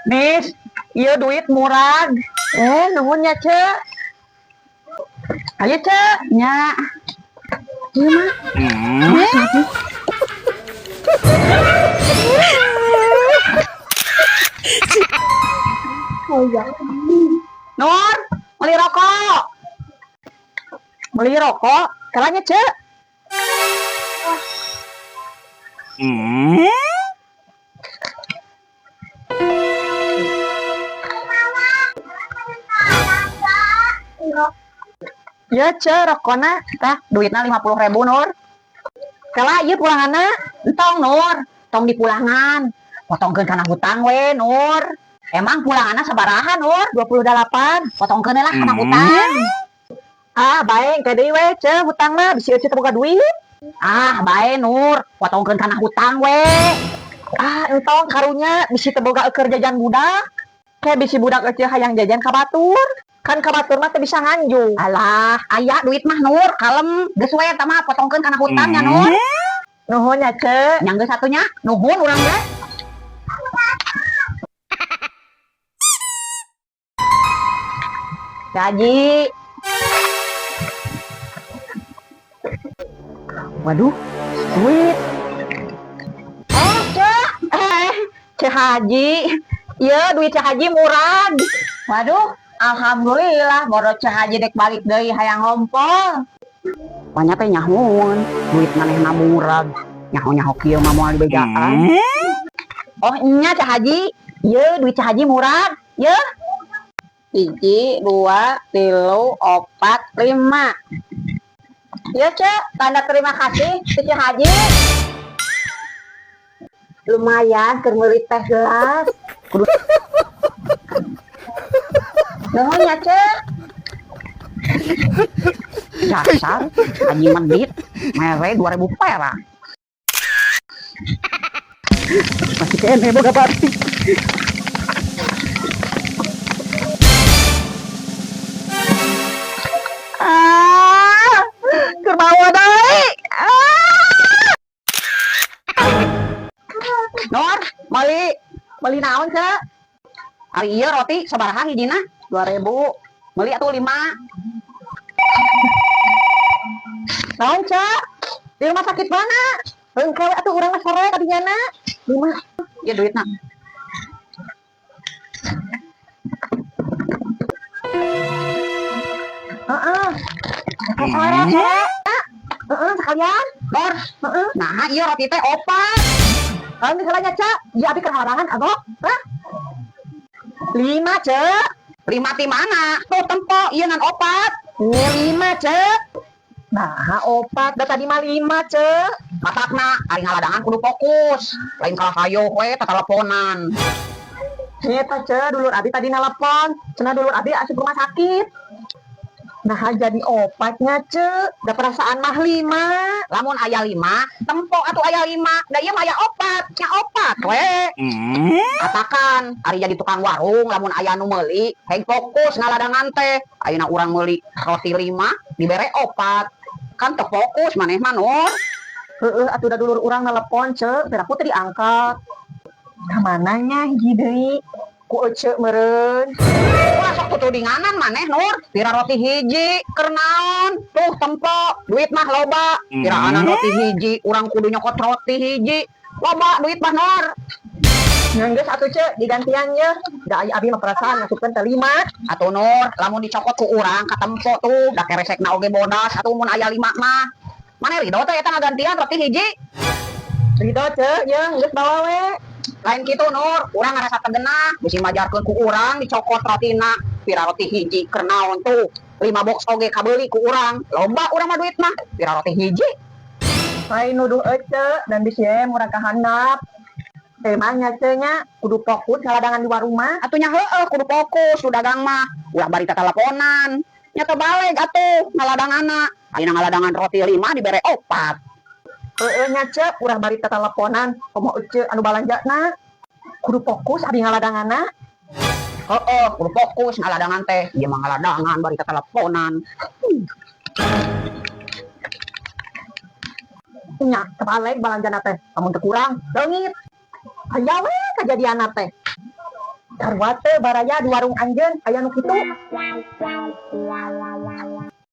Nis, ieu duit murag. Eh, nuhun nya, Ceu. Ayo, Ceu. Nya. Ieu mah. Nur, beli rokok. Beli rokok, kela nya, Ceu. Ya, Ceu, rokona. Tah, duitna 50.000, Nur. Kela ieu pulanganna. Entong, Nur. Tong dipulangan. Potongkeun kana hutang we, Nur. Emang pulanganna sabaraha, Nur? 28. Potongkeun lah kana hutang. Ah, bae engke deui we, Ceu, hutang mah bisi euceu teu boga duit. Ah, bae, Nur. Potongkeun kana hutang we. Ah, entong karunya bisi teu boga eukeun jajan budak. Ke bisi budak euceu hayang jajan ka batur. Kan ka batur mah teu bisa nganjung. Alah, aya duit mah, Nur, kalem. Geus we eta mah potongkeun kana hutang nya, Nur. Nuhun nya, Ceu. Nya geus atuh nya, nuhun urang ge. Gaji. Waduh, duit. Oh, Ceu. Eh, Ceu Haji. Ieu duit Ceu Haji murag. Waduh, alhamdulillah boro Ceu Haji dek balik deui hayang ngompol. Banyak teh nyahoan, duit manehna murag. Nyaho-nyaho kieu mah moal dibejaan. Oh, nya Ceu Haji. Ieu duit Ceu Haji murag. Ieu. 1, 2, 3, 4, 5. Ieu, Ceu, tanda terima kasih ti Ceu Haji. Lumayan keur meuli teh gelas. Kudu. Nuhun ya, Ceu. Dasar Haji Medit mere 2000 perak. Masih kene boga batik. Ah, keur mawa deui. Ah. Nur, meuli naon, Ceu? Ari ieu roti sabaraha hijina? 2000. Meuli atuh 5. Naon, Ceu? Di rumah sakit mana? Engke we atuh urang mah sore kadinya na. 5. Ieu duitna. Heeh. Sore, sore. Heeh, sekalian. Nur. Heeh. Nah, ieu roti teh opat. Kalau misalnya, Ceu, ieu abi keur halangan ago. Hah? 5, Ceu. 5 ti mana? Tuh tempo ieu ngan opat. Ini 5, Ceu. Nah, opat. Da tadi mah 5, Ceu. Matakna ari ngaladangan kudu fokus. Lain kalah hayo we tateleponan. Eta, Ceu, dulur abi tadi nelpon. Cenah dulur abi asup rumah sakit. Nah, jadi opatnya, Ceu. Da perasaan mah 5. Lamun aya 5, tempo atuh aya 5. Da ieu mah aya opat, nya opat we. Katakan, ari jadi tukang warung lamun aya nu meuli, heng fokus ngaladangan teh. Ayeuna urang meuli roti 5, dibere opat. Kan teu fokus maneh mah, Nur. Heeh, atuh da dulur urang nelpon, Ceu. Piraku teh diangkat. Ka mana nya hiji deui? Ku eceu meureun. Wah, sok tutudinganan maneh, Nur. Pira roti hiji, keur naon? Tuh tempo, duit mah loba. Piraanan roti hiji, urang kudu nyokot roti hiji. Loba duit mah, Nur. Nya geus atuh, Ceu, digantian ye. Da aya abi mah perasaan ngasupkeun teh 5. Atuh, Nur, lamun dicokot ku urang ka tempo tuh, da keresekna oge bodas atuh mun aya 5 mah. Maneh rido teh eta ngagantian roti hiji? Rido, Ceu, ye geus bawa we. Lain kitu, Nur, urang ngarasa teu genah, bisi majarkeun ku urang dicokot rotina. Pira roti hiji keur naon tuh? 5 box oge kabeuli ku urang. Loba urang mah duit mah. Pira roti hiji? Lain nuduh eceu dan bisi ye murah ka handap. Emangnya, Ceu, nya kudu fokus ngaladangan di warung mah. Atuh nya heueuh kudu fokus nu dagang mah. Ulah bari tateleponan. Nya teu baleg atuh ngaladanganna. Ayeuna ngaladangan roti 5 dibere opat. Heeh nya, Ceu, urang bari tateleponan komo eceu anu balanjana. Kudu fokus abi ngaladanganna. Heeh, kudu fokus ngaladangan teh. Ieu mah ngaladangan bari tateleponan. Nya, terbalik balanjana teh. Lamun teu kurang, leungit. Aya we kajadian teh. Sarua teh, baraya, di warung anjeun aya nu kitu?